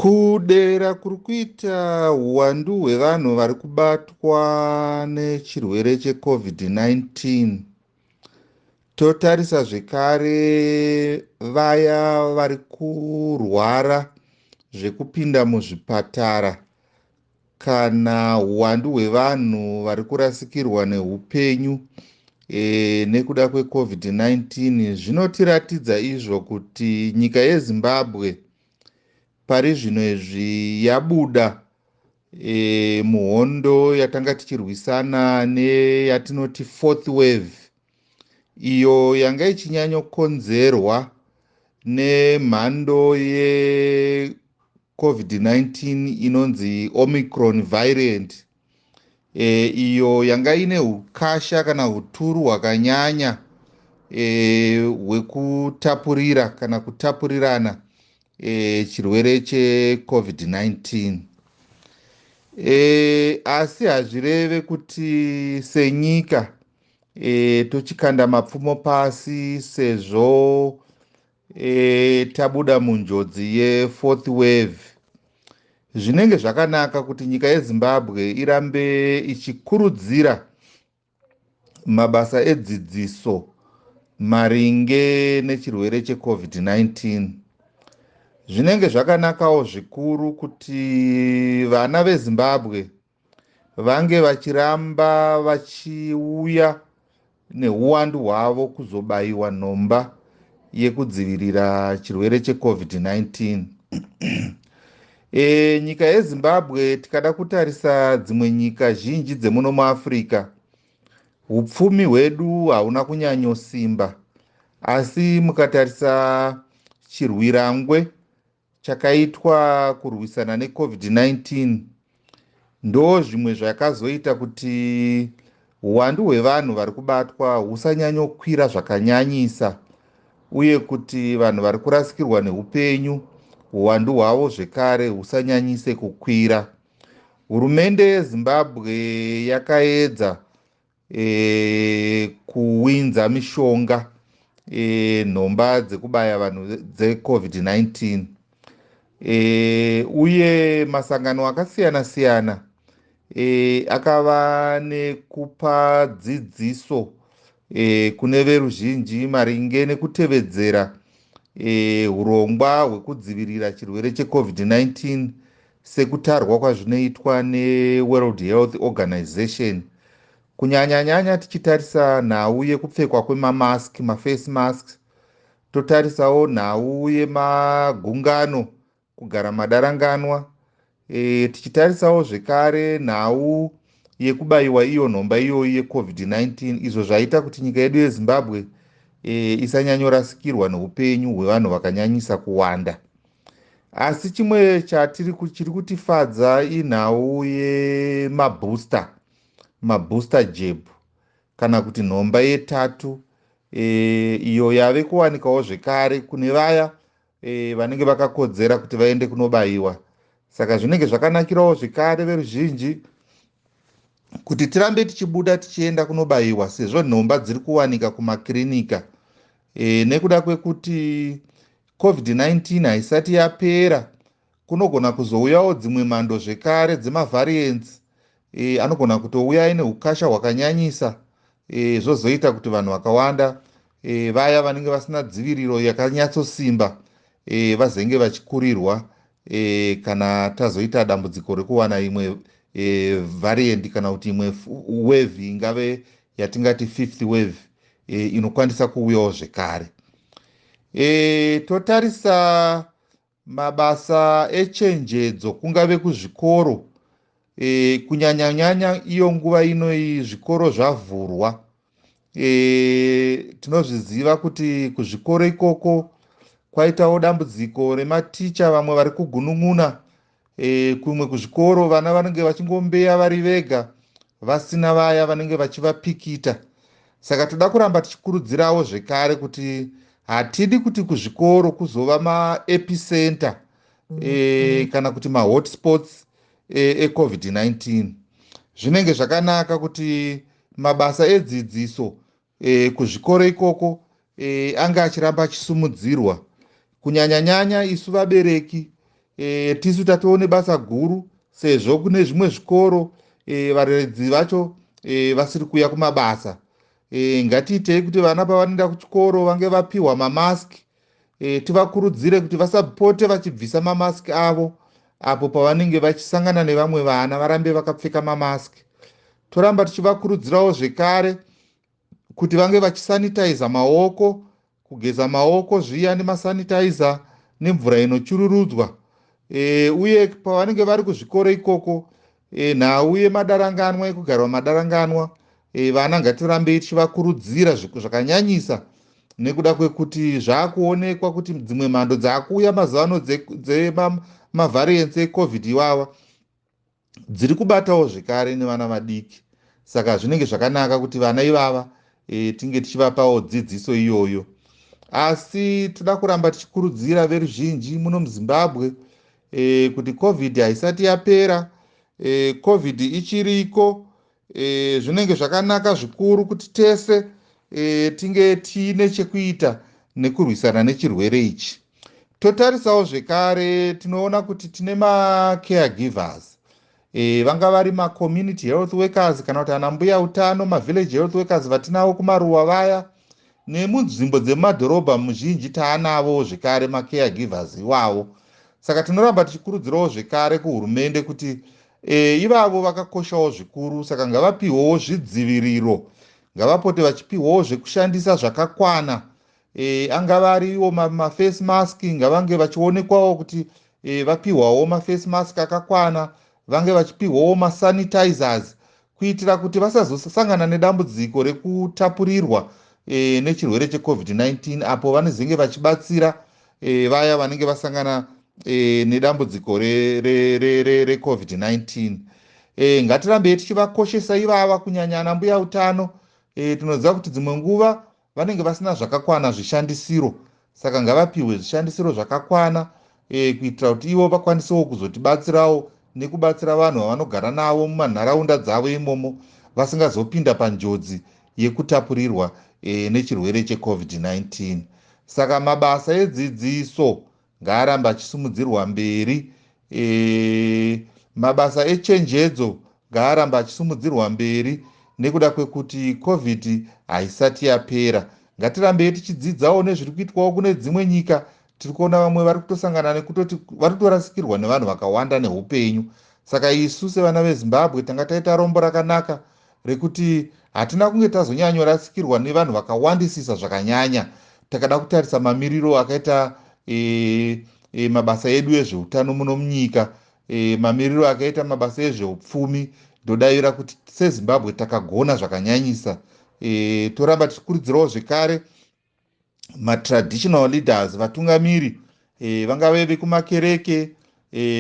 Kudera kuri kuita huwandu hwevanhu vari kubatwa nechirwere cheCovid-19, totarisa zvekare vaya vari kurwara zvekupinda muzvipatara kana huwandu hwevanhu vari kurasikirwa neupenyu nekuda kweCovid-19, zvinotiratidza izvo kuti nyika yeZimbabwe pari zvino izvi yabuda muhondo yatanga tichirwisana neyatinoti fourth wave, iyo yanga ichinyanyokonzerwa nemhando yeCovid-19 inonzi Omicron variant, iyo yanga ine ukasha kana uturu hwakanyanya hwekutapurira kana kutapurirana chirwere cheCovid-19. Asi hazvireve kuti senyika tochikanda mapfumo pasi sezvo tabuda munjodzi yefourth wave. Zvinenge zvakanaka kuti nyika yeZimbabwe irambe ichikurudzira mabasa edzidziso maringe nechirwere cheCovid-19. Zvinenge zvakanakawo zvikuru kuti vana veZimbabwe vange vachiramba vachiuya neuwandu hwavo kuzobayiwa nhomba yekudzivirira chirwere cheCovid-19. Nyika yeZimbabwe, tikada kutarisa dzimwe nyika zhinji dzemuno muAfrica, upfumi hwedu hauna kunyanyosimba, asi mukatarisa chirwirangwe chakaitwa kurwisana neCovid-19, ndo zvimwe zvakazoita kuti uwandu hwevanhu vari kubatwa husanyanyokwira zvakanyanyisa, uye kuti vanhu vari kurasikirwa neupenyu uwandu hwavo zvekare husanyanyise kukwira. Hurumende yeZimbabwe yakaedza kuwinza mishonga, nhomba dzekubaya vanhu dzeCovid-19, uye masangano akasiyana-siyana akava nekupa dzidziso kune veruzhinji maringe nekutevedzera urongwa hwekudzivirira chirwere cheCovid-19 sekutarwa kwazvinoitwa neWorld Health Organization, kunyanyanyanya tichitarisa nhau yekupfekwa kwemamask, maface masks, totarisawo nhau yemagungano, kugara madaranganwa, tichitarisawo zvekare nhau yekubayiwa iyo nhomba iyoyi yeCovid-19, izvo zvaita kuti nyika yedu yeZimbabwe isanyanyorasikirwa neupenyu hwevanhu vakanyanyisa kuwanda. Asi chimwe chatiri chiri kutifadza inhau yemabooster, mabooster jab, kana kuti nhomba yetatu, iyo yave kuwanikawo zvekare kune vaya vanenge vakakodzera kuti vaende kunobayiwa. Saka zvinenge zvakanakirawo zvekare veruzhinji kuti tirambe tichibuda tichienda kunobayiwa, sezvo nhomba dziri kuwanika kumakirinika, nekuda kwekuti COVID-19 haisati yapera. Kunogona kuzouyawo dzimwe mhando zvekare dzemavariants, anogona kutouya aine ukasha hwakanyanyisa, zvozoita kuti vanhu vakawanda, vaya vanenge vasina dziviriro yakanyatsosimba, vazenge vachikurirwa kana tazoita dambudziko rekuwana imwe variant kana kuti imwe wave, ingave yatingati fifth wave, inokwanisa kuuyawo zvekare. Totarisa mabasa echenjedzo kungave kuzvikoro, kunyanyanyanya iyo nguva inoi zvikoro zvavhurwa. Tinozviziva kuti kuzvikoro ikoko kwaitawo dambudziko rematicha, vamwe vari kugunun'una. Kumwe kuzvikoro vana vanenge vachingombeya vari vega, vasina vaya vanenge vachivapikita. Saka toda kuramba tichikurudzirawo zvekare kuti hatidi kuti kuzvikoro kuzova maepicenter kana kuti mahotspots eCovid-19. Zvinenge zvakanaka kuti mabasa edzidziso kuzvikoro ikoko anga achiramba achisumudzirwa, kunyanyanyanya isu vabereki. Tisu tatoone basa guru sezvo kune zvimwe zvikoro varedzi vacho vasiri kuuya kumabasa. Ngatiitei kuti vana pavanoenda kuchikoro vange vapiwa mamaski. Tivakurudzire kuti vasapote vachibvisa mamaski avo apo pavanenge vachisangana nevamwe vana, varambe vakapfeka mamaski. Toramba tichivakurudzirawo zvekare kuti vange vachisanitaiza maoko, kugeza maoko zviya nemasanitaiza nemvura inochururudzwa. Uye pavanenge vari kuzvikoro ikoko, nhau yemadaranganwa, yekugarwa madaranganwa, vana ngatirambei tichivakurudzira zvakanyanyisa nekuda kwekuti zvaakuonekwa kuti dzimwe mhando dzaakuuya mazuva ano dzemavhariants eCovid iwawa dziri kubatawo zvekare nevana vadiki. Saka zvinenge zvakanaka kuti vana ivava tinge tichivapawo dzidziso iyoyo. Asi toda kuramba tichikurudzira veruzhinji muno muZimbabwe kuti COVID haisati yapera. COVID ichiriko. Zvinenge zvakanaka zvikuru kuti tese tinge tiine chekuita nekurwisana nechirwere ichi. Totarisawo zvekare, tinoona kuti tine macaregivers, vanga vari macommunity health workers kana kuti ana mbuya utano, mavillage health workers vatinavo kumaruwa vaya nemunzvimbo dzemumadhorobha muzhinji taanavo zvekare macaregivers iwavo. Saka tinoramba tichikurudzirawo zvekare kuhurumende kuti ivavo vakakoshawo zvikuru, saka ngavapiwewo zvidziviriro, ngavapote vachipiwawo zvekushandisa zvakakwana. Angava ariwo maface mask, ngavange vachionekwawo kuti vapiwawo maface mask akakwana, vange vachipiwawo masanitizers kuitira kuti vasazosangana nedambudziko rekutapurirwa nechirwere cheCovid-19 apo vanozenge vachibatsira vaya vanenge vasangana nedambudziko reCovid-19. Ngatirambei tichivakoshesa ivava, kunyanya ana mbuya utano. Tinoziva kuti dzimwe nguva vanenge vasina zvakakwana zvishandisiro, saka ngavapiwe zvishandisiro zvakakwana kuitira kuti ivo vakwanisewo kuzotibatsirawo nekubatsira vanhu vavanogara navo mumanharaunda dzavo imomo, vasingazopinda panjodzi yekutapurirwa nechirwere cheCovid-19. Saka mabasa edzidziso ngaaramba achisimudzirwa mberi, mabasa echenjedzo ngaaramba achisimudzirwa mberi nekuda kwekuti COVID haisati yapera. Ngatirambei tichidzidzawo nezviri kuitwawo kune dzimwe nyika. Tiri kuona vamwe vari kutosangana nekutoti vari kutorasikirwa nevanhu vakawanda neupenyu. Saka isu sevana veZimbabwe tanga taita rombo rakanaka rekuti hatina kunge tazonyanyorasikirwa nevanhu vakawandisisa zvakanyanya. Takada kutarisa mamiriro akaita mabasa edu ezveutano muno munyika, mamiriro akaita mabasa ezveupfumi, ndodavira kuti seZimbabwe takagona zvakanyanyisa. Toramba tichikurudzirawo zvekare matraditional leaders, vatungamiri, vangave vekumakereke,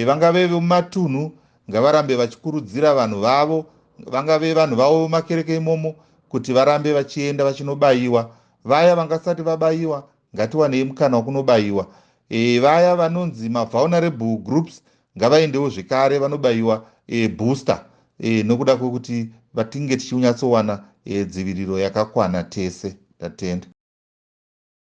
vangave vemumatunhu, ngavarambe vachikurudzira vanhu vavo, vangave vanhu vavo vemakereke imomo, kuti varambe vachienda vachinobayiwa. Vaya vangasati vabayiwa, ngatiwanei mukana wekunobayiwa. Vaya vanonzi mavulnerable groups ngavaendewo zvekare vanobayiwa booster, nokuda kwekuti vatinge tichinyatsowana dziviriro yakakwana tese. Ndatenda.